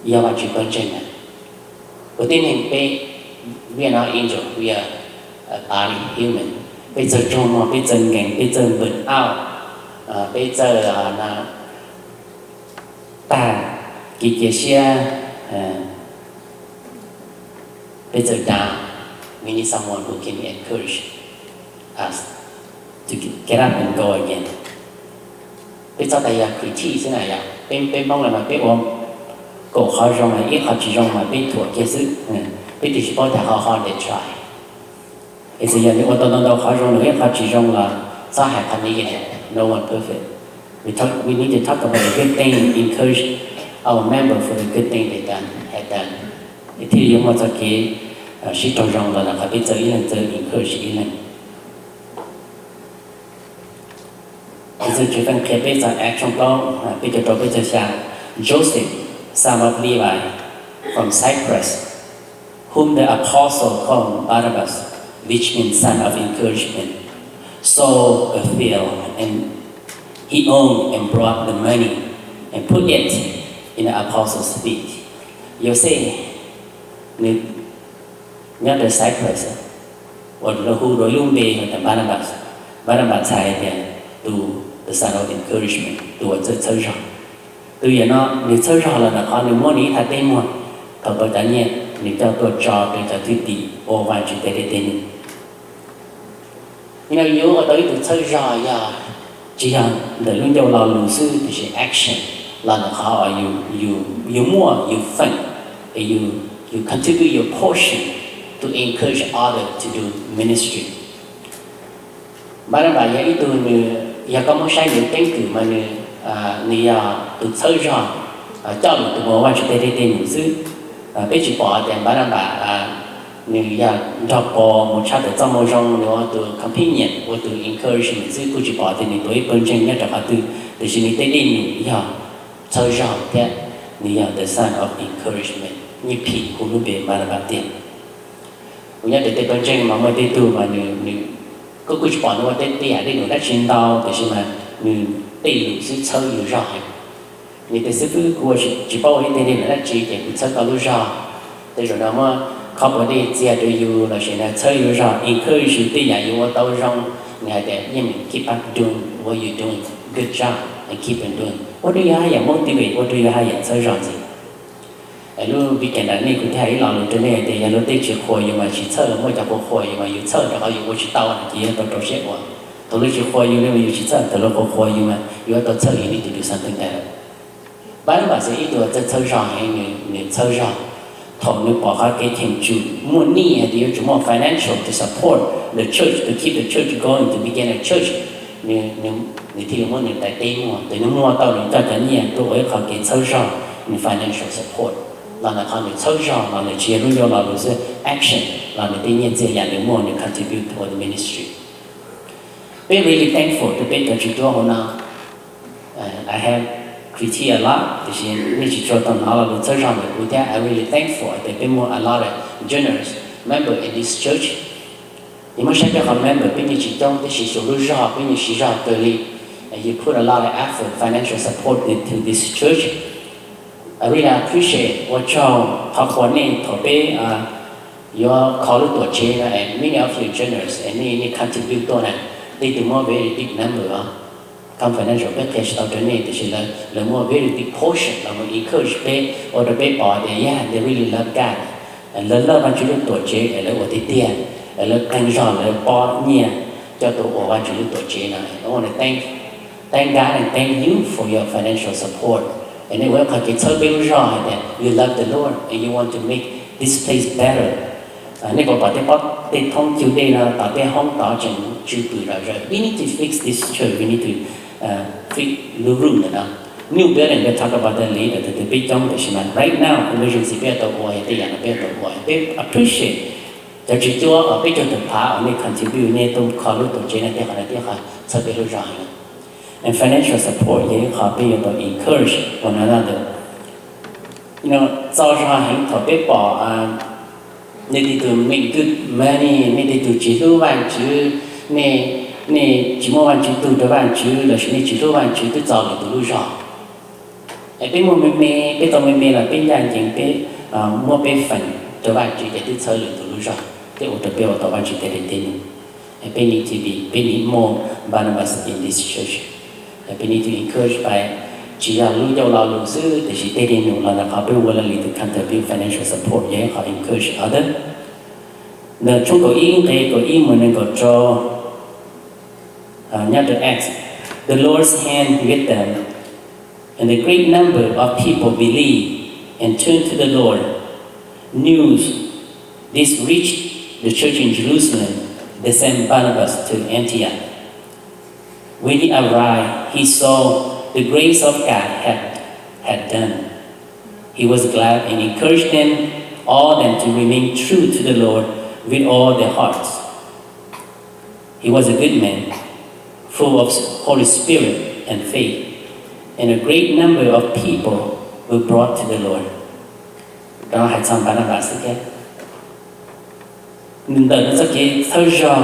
yog Vajtswv pawg ntseeg na. Kuv tib neeg peb, we are not angel, we are a body human. Peb txawj tsaug muag, peb txawj nkees, peb txawj npws auj, peb txawj tag kev cia siab, peb txawj down. We need someone who can encourage us to get up and go again. Peb txhob tas yog critique xwb na yom, peb, peb Hmoob los mas peb ua kaum qhov zoo los ib qho tsis zoo mas peb thuam kiag xwb. Peb twb tsis paub tas how hard they try. Es txawm yog nws ua tau ntau ntau qhov zoo los ib qho tsis zoo los txhob hais qhov negative, no one perfect. We talk, we need to talk about the good thing, encourage our member for the good thing they done, have done. Thiaj li yuav muaj txoj kev sib raug zoo los ntawm qhov peb txawj ib leeg txawj encourage ib leeg. Tus Tswv Feej qhia peb txog Acts tshooj plaub, peb caug rau peb caug xya, Joseph, son of Levi, from Cyprus, whom the apostle called Barnabas, which means son of encouragement, sold a field and he owned and brought the money and put it in the apostles' feet. Yauxej, nws nyob rau Cyprus, uas lawv hu rau ib lub npe hu tias Barnabas. Barnabas txhais tias tus, the son of encouragement, tus uas txawj txhawb zog. Tus yam no nws txhawb zog los ntawm qhov nws muab nws ib thaj teb muag, thaum tau cov nyiaj nws coj tuaj tso rau cov thwj tim ua Vajtswv tej dej tej num. Yog no yuav ua tau ib tug txhawb zog yog tsis yog ntawm lub ncauj lo lus xwb tiam sis action los ntawm qhov uas yus muaj yus feem, es yus contribute your portion to encourage others to do ministry. Barnabas yog ib tug nws, yog koj muab saib nws keeb kwm mas nws, nws yog tus txhawb zog, coj lus tus mus ua Vajtswv tej dej tej num xwb. Peb tsis pom tias Barnabas nws yog nrog Paul mus tshaj tawm txoj moo zoo, nws ua tus companion, ua tus encouragement xwb, kuj tsis pom tias nws tuav ib pawg ntseeg nyob rau qhov twg, tiam sis nws tej dej num yog txhawb zog thiab nws yog the son of encouragement, nyiaj phim hu lub npe Barnabas tiag. Kuv nyob rau tej pawg ntseeg mas muaj tej tug mas nws, nws, koj kuj tsis pom nws ua tej, tej yam dej num dab tsi ntau, tiam sis mas nws tej lus xwb txhawb yus zog heev. Nws tias xib fwb, kuv ua tsis paub ua ib teg dej num dab tsi ces kuv txhawb koj lub zog. Tej zaum no muab khov puav dej txiag rau yus lossis nws txhawb yus zog, encourage yus tej yam yus ua tau zoo. Nws hais tias, yeej, keep up doing what you doing, good job and keep on doing. Ua rau yus haj yam motivate, ua rau yus haj yam txhawb zog ntxiv. Lub weekend nej kuv thiaj hais ib lo lus rau nej hais tias yog luag tej tsis qhuas yus mas tsis txhawj, muaj cov qhuas qhuas yus mas yus txhawj rau qhov yus ua tsis tau no ces yog tau rau siab ua. Thaum lawv tsis qhuas yus li mas yus tsis txhawj, thaum lawv qhuas qhuas yus mas yus yuav tau txhawj, you need to do something better. Barnabas yog ib tug txawj txhawj zog heev, nws txhawj zog thaum nws pom qhov kev cheem tsum muaj nyiaj hais tias yuav tsum muaj financial to support the church, to keep the church going, to begin a church. Nws thiaj li muab nws daim teb muag, ces nws muag tau nws coj cov nyiaj tuaj ua ib qhov kev txhawb zog nws financial support. Los ntawm qhov nws txhawb zog los nws tsis yog lub ncauj lo lus xwb, action los nws tej nyiaj txiag yam nws muaj nws contribute toward the ministry. Peb really thankful rau peb cov tswv cuab hauv no. I have critique a lot, tiam sis nej tsis tshua tau hnov lo lus txhawb zog ntawm kuv thiab. I really thankful tias peb muaj a lot of generous member in this church. Yog muab saib peb qhov member peb yeej tsis coob, tiam sis xyuas lub zog peb yeej siv zog kawg li. You put a lot of effort, financial support into this church. I really appreciate, ua tsaug qhov qhuas nej thaum peb yuav kho lub tuam tsev no, and many of you generous, and nej, nej contribute tuaj na, tej tug muab very big number os. Confidential peb qhia tsis tau rau nej, tiam sis lawv, lawv muab very big portion los mus encourage peb, ua rau peb pom tias, yeah, they really love God. Lawv lawv Vajtswv lub tuam tsev es lawv ua tiag tiag, es lawv qee zog lawv pob nyiaj coj tuaj ua Vajtswv lub tuam tsev no. I want to thank, thank God and thank you for your financial support. Es nej ua ib qho kev txhawb peb lub zog hais tias you love the Lord and you want to make this place better. Nej puas pom tej pob, tej thoob cug dej no tom tej hoob tod tseem tsw pwm zom zaws? We need to fix this church, we need to fix lub room ntawm no. New building, we talk about that later, tus twg peb coob, tiam sis mas right now emergency peb yuav tau ua, yog tej yam no peb yuav tau ua. Peb appreciate cov tswv cuab uas peb caug tawm phav uas nej contribute, nej tuaj kho lub tuam tsev no, tej qhov no tej qhov txhawb peb lub zog heev. And financial support yog ib qho peb yuav tau encourage one another. Txaus zog heev thaum peb pom nej tej tug make good money, nej tej tug tsis hlub Vajtswv, nej, nej tsis muaj Vajtswv tug rau Vajtswv lossis nej tsis hlub Vajtswv twb txaus lwm tus lub zog. Es peb muaj me me, peb tau me me los peb ncaj ncees peb muab peb feem rau Vajtswv ces twb txhawb lwm tus lub zog thiab ua rau peb ua tau Vajtswv tej dej tej num. Peb need to be, peb need more Barnabas in this church. Peb need to encourage by, tsis yog lub ncauj lo lus xwb tiam sis tej dej num los ntawm qhov peb ua lawv li tus contribute financial support yog ib qho encourage others. Ntawm tshooj kaum ib nqe kaum ib mus nees nkaum rau, nyob rau Acts, the Lord's hand with them, and a great number of people believed and turned to the Lord. News this reached the church in Jerusalem. They sent Barnabas to Antioch. When he arrived, he saw the grace of God had, had done. He was glad and encouraged them, all them to remain true to the Lord with all their hearts. He was a good man, full of Holy Spirit and faith, and a great number of people were brought to the Lord. Rau hais txog Npananpas xwb thiab. Ntawm nws txoj kev txhawb zog,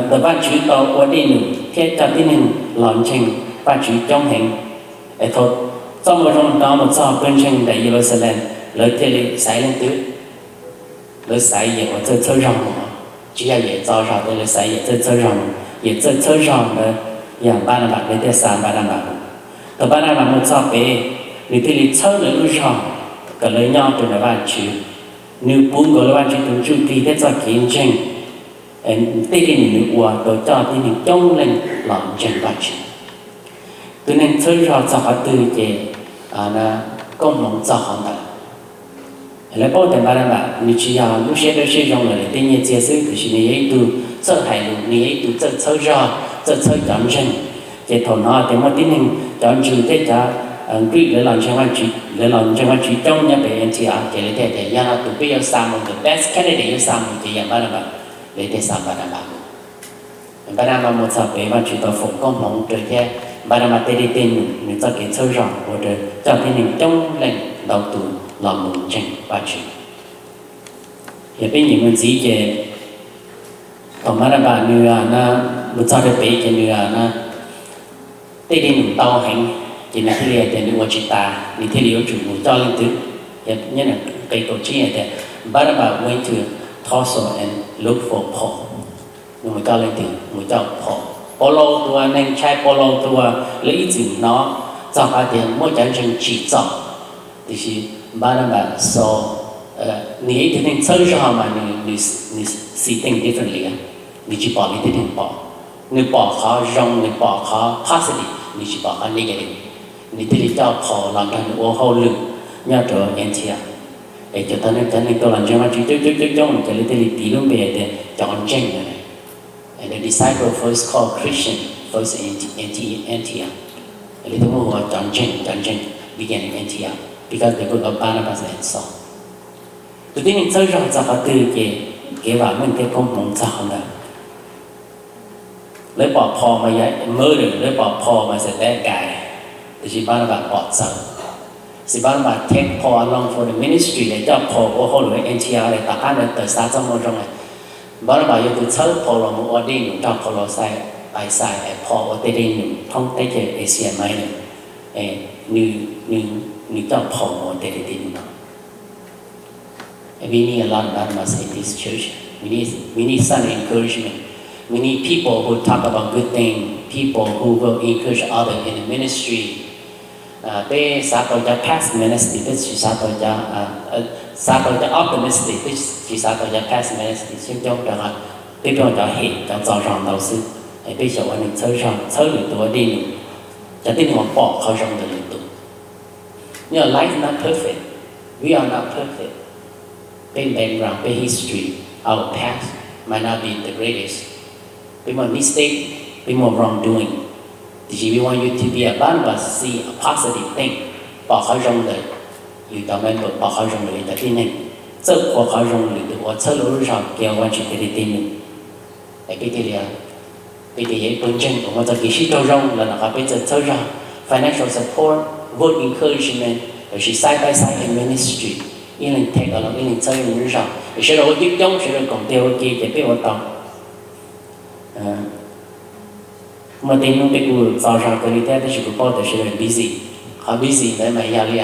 ntawm Vajtswv tau ua dej num thiab coj tib neeg los ntseeg Vajtswv coob heev. Es thaum txoj moo zoo no mus txog pawg ntseeg ntawm Yeluxalees, lawv thiaj li xaiv leej twg? Lawv xaiv Yawm uas txawj txhawb zog mus. Tsis yog Yawm txo zog tias, lawv xaiv Yawm txawj txhawb zog mus. Yawm txawj txhawb zog ntawd yog Npananpas, lawv thiaj xa Npananpas mus. Thaum Npananpas mus txog pem, nws thiaj li txhawb lawv lub zog kom lawv nyob rau ntawm Vajtswv. Nws puv nkaus lawv Vajtswv tus ntsuj plig thiab txoj kev ntseeg. Tej dej num nws ua tau coj tib neeg coob leej los ntseeg Vajtswv. Tus neeg txhawb zog txog qhov twg ces koob hmoov txog qhov ntawd. Lawv paub tias Npananpas nws tsis yog lub siab dawb siab zoo lawm tej nyiaj txiag xwb, tiam sis nws yog ib tug txawj hais lus, nws yog ib tug txawj txhawb zog, txawj txhawb cov ntseeg. Ces thaum hnov tias muaj tib neeg cov Jew thiab cov Greek lawv los ntseeg Vajtswv, lawv los ntseeg Vajtswv coob nyob pem Antioch, ces lawv thiaj tias yog no tus peb yuav xa mus, the best candidate yuav xa mus ces yog Npananpas. Lawv thiaj xa Npananpas mus. Npananpas mus txog pem Vajtswv tau foom koob hmoov rau thiab Npananpas tej dej tej num, nws txoj kev txhawb zog ua rau coj tib neeg coob leej ntau tus los mus ntseeg Vajtswv. Yog peb nyeem mus ntxiv ces thaum Npananpas nws mus txog rau pem ces nws tej dej num ntau heev, ces nws thiaj li hais tias nws ua tsis tas, nws thiaj li yuav tsum mus coj leej twg. Nyob nqe kaum tsib hais tias, Barnabas went to Tarsus and looked for Paul. Nws mus coj leej twg? Mus coj Paul. Paulus tus uas neeg ntshai, Paulus tus uas lawv ib txwm hnov txog qhov tias muab cov ntseeg tsim txom. Tiam sis Barnabas so, nws yog ib tug neeg txhawb zog mas nws see things differently, nws tsis pom li tej neeg pom. Nws pom qhov zoo, nws pom qhov positive, nws tsis pom qhov negative. Nws thiaj li coj Paul los nrog nws ua hauj lwm nyob rau Antioch. Es cov tag neeg, cov neeg tuaj los ntseeg Vajtswv coob coob coob coob, ces lawv thiaj li tis lub npe tias cov ntseeg no. And the disciple first called Christian first in Antioch. Lawv thiaj muab hu ua cov ntseeg, cov ntseeg began in Antioch because they were of Barnabas and Saul. Tus tib neeg txhawb zog txog qhov twg ces kev vam meej thiab koob hmoov txog qhov ntawd. Lawv pom Paul mas yog murderer, lawv pom Paul mas is a bad guy, tiam sis Barnabas pom txawv. Sis Barnabas take Paul along for the ministry, lawv coj Paul ua hauj lwm Antioch, lawv tom qab ntawd tawm xav txoj moo zoo. Barnabas yog tus txhawb Paul los mus ua dej num nrog Paul los xais, pais xais Paul ua tej dej num thoob teb chaws Asia Minor. Nws, nws coj Paul mus ua tej dej num no. And we need a lot of Barnabas in this church. We need, we need some encouragement. We need people who talk about good thing, people who will encourage other in the ministry. Peb xav tau cov pessimistic, peb tsis xav tau cov, xav tau cov optimistic, peb tsis xav tau cov pessimistic, coob coob rau qhov peb cov hem cov txo zog ntau xwb. Peb xyaum ua neeg txhawb zog, txhawb lwm tus ua dej num, cov tib neeg uas pom qhov zoo ntawm lwm tus. Nyob life not perfect, we are not perfect. Peb background, peb history, our past might not be the greatest. Peb muaj mistake, peb muaj wrongdoing. Tiam sis we want you to be a Barnabas, see a positive thing. Pom qhov zoo ntawm yus cov member, pom qhov zoo ntawm yus cov tib neeg, txawj qhuas qhov zoo lwm tus uas txhawb lub zog kev ua Vajtswv tej dej num. Es peb thiaj li, peb thiaj yog ib pawg ntseeg uas muaj txoj kev sib raug zoo los ntawm qhov peb txawj txhawb zog, financial support, word encouragement, lossis side by side in ministry, ib leeg take along, ib leeg txhawb ib leeg lub zog, es sawv daws ua coob coob, sawv daws koom tes ua ke ces peb ua tau. Muaj tej hnub peb kuj txo zog kawg li thiab, tab sis kuv paub tias sawv daws busy. Qhov busy ntawd mas yog li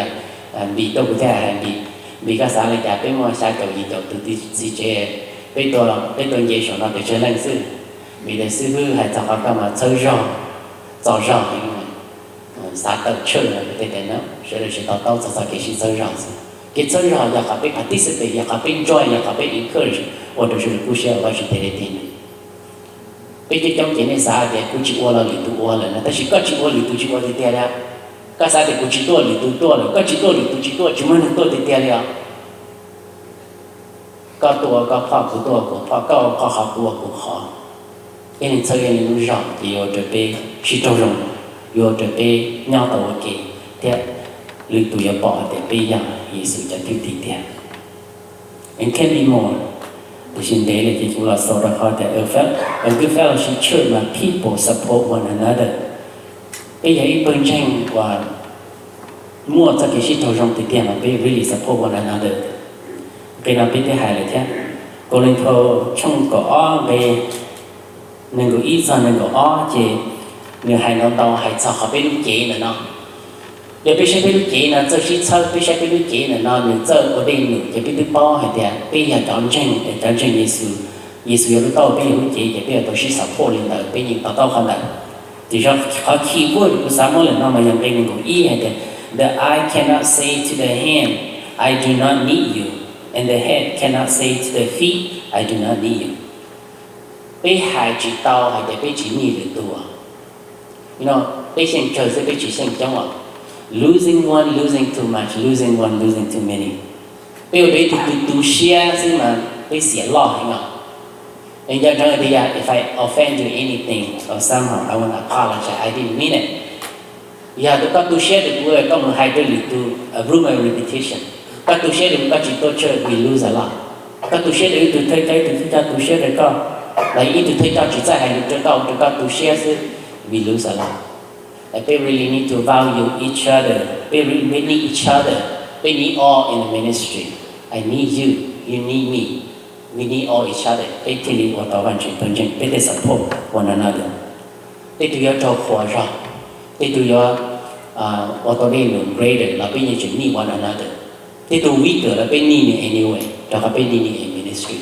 Npis tuaj kuv thiaj hais Npis, Npis koj xav li cas, peb muaj xya caum yim caum tus txiv tsev, peb tuaj, peb tuaj nce saum no pes tsawg leej xwb. Npis tias xib hwb, hais txog qhov koj mas txhawb zog, txo zog heev, xav tawm church no kuv thiaj tias no, sawv daws tsis to taub txog txoj kev sib txhawb zog xwb. Kev txhawb zog yog qhov peb participate, yog qhov peb join, yog qhov peb encourage ua rau sawv daws kuj siab ua Vajtswv tej dej num. Peb coob coob ces nej xav tias kuv tsis ua los lwm tus ua lawm no, tab sis koj tsis ua lwm tus tsis ua tiag tiag li. Koj xav tias kuv tsis tuaj lwm tus tuaj lawm, koj tsis tuaj lwm tus tsis tuaj, tsis muaj neeg tuaj tiag tiag li os. Koj tuaj ua koj phoj, kuv tuaj ua kuv phoj, koj ua koj qhov, kuv ua kuv qhov. Ib leeg txhawb ib leeg lub zog ces yuav ua rau peb sib raug zoo, yuav ua rau peb nyob tau ua ke, thiab lwm tus yuav pom hais tias peb yog Yexus cov thwj tim tiag. And can be more. Tiam sis ntev li ces kuv los xaus rau qhov tias a good fellowship church mas people support one another. Peb yog ib pawg ntseeg uas muaj txoj kev sib raug zoo tiag tiag mas peb really support one another. Nqe no peb twb hais lawm thiab. Kauleethaus tshooj kaum ob nqe nees nkaum ib txog nees nkaum ob ces nws hais ntau ntau hais txog qhov peb lub cev ntawm no. Yog peb saib peb lub cev no txawj sib txhawb, peb saib peb lub cev ntawm no nws txawj ua dej num ces peb twb paub hais tias peb yog cov ntseeg, cov ntseeg Yexus, Yexus yog lub tauj, peb yog lub cev ces peb yuav tau sib support li ntawd, peb yeej to taub qhov ntawd. Tiam sis qhov key word kuv xav muab lawm no mas yog nqe nees nkaum ib hais tias, the eye cannot say to the hand, I do not need you, and the head cannot say to the feet, I do not need you. Peb hais tsis tau hais tias peb tsis need lwm tus. Peb xyeej tsawg xwb, peb tsis xyeej coob os. Losing one, losing too much, losing one, losing too many. Peb ua rau ib tug tu tu siab xwb mas peb xiam loj heev os. Es nco ntsoov tias, if I offend you anything or somehow, I want to apologize, I didn't mean it. Yog tus koj tu siab rau kuv, koj mus hais rau lwm tus, a rumor, repetition. Koj tu siab rau kuv, koj tsis tuaj church, we lose a lot. Koj tu siab rau ib tug thawj coj, ib tug thawj coj tu siab rau koj, los ib tug thawj coj tsis txawj hais lus rau koj, ua rau koj tu siab xwb, we lose a lot. Peb really need to value each other. Peb really need each other. Peb need all in the ministry. I need you, you need me. We need all each other. Peb thiaj li ua tau Vajtswv pawg ntseeg, peb thiaj support one another. Tej tug yuav raug qhuas zog, tej tug yuav ua tau dej num greater los peb yeej tseem need one another. Tej tug weaker los peb need nws anyway, rau qhov peb need nws in ministry.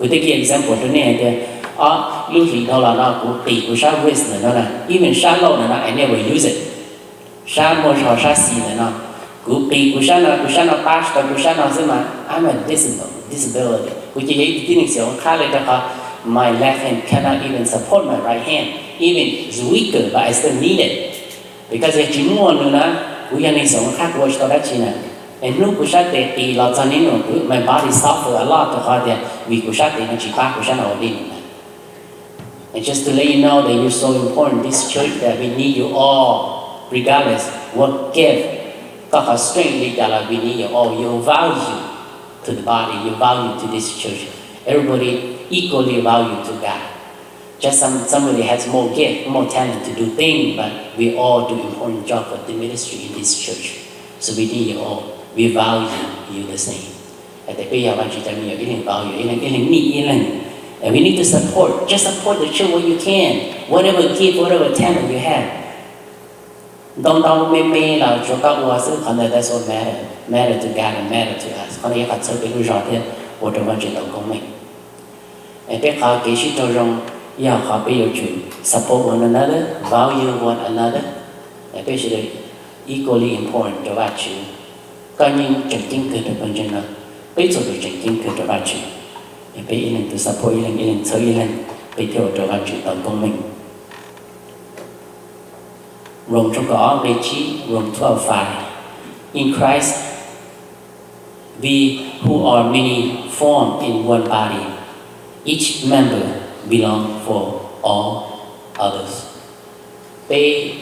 Kuv tej kiag example rau nej hais tias, ob lub hlis dhau los no kuv qis kuv sab wrist ntawm no na, even sab laug ntawm no I never use it. Sab muaj zog sab xis ntawm no, kuv qis kuv sab no, kuv sab no pab tsis tau kuv sab no xwb mas I'm a disability. Kuv ces yog ib tug tib neeg xiam ua qhab li rau qhov My left hand cannot even support my right hand. Even it's weaker, but I still need it. Because yog tsis muaj nws na, kuv yog neeg xeem qab kuv ua tsis tau dab tsi na. Es hnub kuv sab tes qis los txog niaj hnub kuv, my body suffer a lot, rau qhov tias vim kuv sab tes no tsis pab kuv sab no ua dej num na. And just to let you know that you're so important, this church, that we need you all, regardless what gift, koj qhov strength li cas los we need you all. Your value to the body, your value to this church. Everybody equally value to God. Just some, somebody has more gift, more talent to do things, but we all do important job for the ministry in this church. So we need you all. We value you the same. Hais tias peb yog Vajtswv cov me nyuam, ib leeg value ib leeg, ib leeg need ib leeg. And we need to support. Just support the church what you can. Whatever gift, whatever talent you have. Ntau ntau me me los tsuav koj ua xwb, qhov ntawd that's what matter, matter to God and matter to us. Qhov ntawd yog qhov txhawb peb lub zog thiab ua rau Vajtswv tau koob meej. Es peb qhov kev sib raug zoo yog qhov peb yuav tsum support one another, value one another. Es peb sawv daws equally important rau Vajtswv. Koj yeej tseem ceeb kawg rau pawg ntseeg no, peb txhua tus tseem ceeb kawg rau Vajtswv. Es peb ib leeg tus support ib leeg, ib leeg txhawb ib leeg, peb thiaj ua rau Vajtswv tau koob meej. Rome tshooj kaum ob nqe tsib, Rome twelve five. In Christ, we who are many form in one body, each member belong for all others. Peb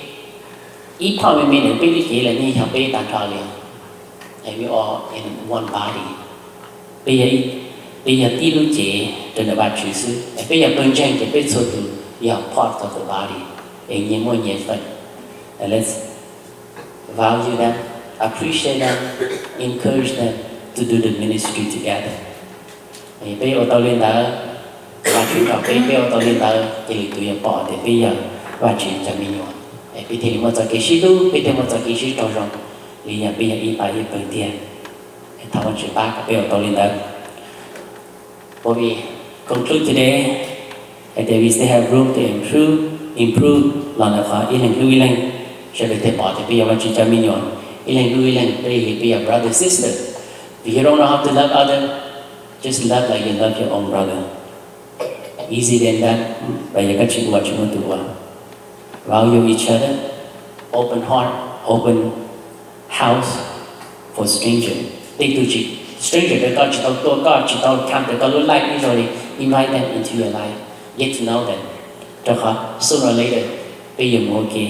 ib phom me me ntawm peb lub cev lawm yeej yog peb tag nrho li. And we are in one body. Peb yog, peb yog tib lub cev rau ntawm Vajtswv xwb. Peb yog pawg ntseeg ces peb txhua tus yog part of the body, es nyias muaj nyias feem. And let's value them, appreciate them, encourage them to do the ministry together. Peb ua tau li ntawd, Vajtswv nrog peb, peb ua tau li ntawd ces lwm tus yuav pom tias peb yog Vajtswv cov me nyuam. Peb thiaj li muaj txoj kev sib hlub, peb thiaj muaj txoj kev sib raug zoo, li yog peb yog ib pab ib pawg tiag. Thov Vajtswv pab kom peb ua tau li ntawd. Before we conclude today, hais tias we still have room to improve, improve los ntawm qhov ib leeg hlub ib leeg, sawv daws thiaj pom tias peb yog Vajtswv cov me nyuam, ib leeg hlub ib leeg, peb yog, peb yog brother sister. If you don't know how to love other, just love like you love your own brother. Easy than that, vim yog koj tsis ua tsis muaj tus ua. Value each other, open heart, open house for stranger. Tej tug tsis, stranger rau koj, tsis tau tuaj koj, tsis tau come rau koj lub life ib zaug li, invite them into your life, get to know them. Rau qhov sooner or later peb yuav mus ua ke,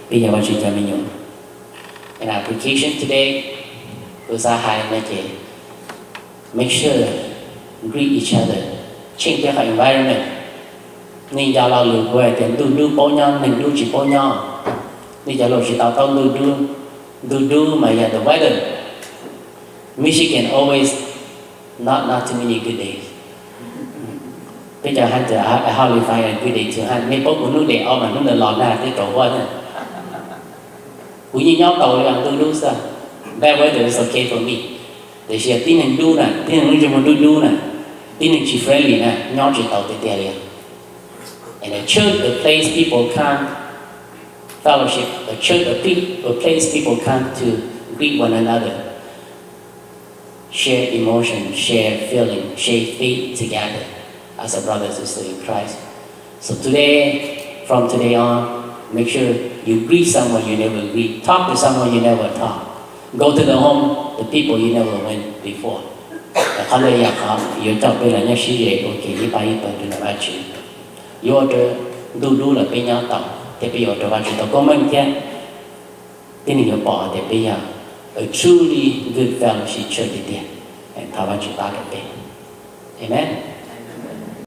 peb yog Vajtswv cov me nyuam. And application today, kuv xav hais no ces make sure greet each other, change peb qhov environment. Nej nco lo lus kuv hais tias ntuj dub paub nyob, neeg dub tsis paub nyob. Nej cov laus tsis tau taub ntuj dub, ntuj dub mas yog the weather. Michigan always not, not too many good days. Peb cov hunters, how you find a good day to hunt? Nej paub kuv hnub day off mas hnub ntawd los nag twb rau huab na. Kuv yeej nyob tau li ntuj dub xwb. Bad weather is okay for me. Tiam sis yog tib neeg dub na, tib neeg lub ntsej muag dub dub na, tib neeg tsis friendly na, nyob tsis tau tiag tiag li. And a church, a place people come fellowship, a church, a pe-, a place people come to greet one another, share emotion, share feeling, share faith together as a brother and sister in Christ. So today, from today on, make sure you greet someone you never greet, talk to someone you never talk, go to the home, the people you never went before. Qhov ntawd yog qhov yuav coj peb los nyob sib ze ua ke ib pab ib pawg rau ntawm Vajtswv. Yuav ua rau ntuj dub los peb nyob tau, thiab peb yuav ua rau Vajtswv tau koob meej thiab. Tib neeg yuav pom tias peb yog a truly good fellowship church tiag tiag. Thov Vajtswv pab rau peb. Amen.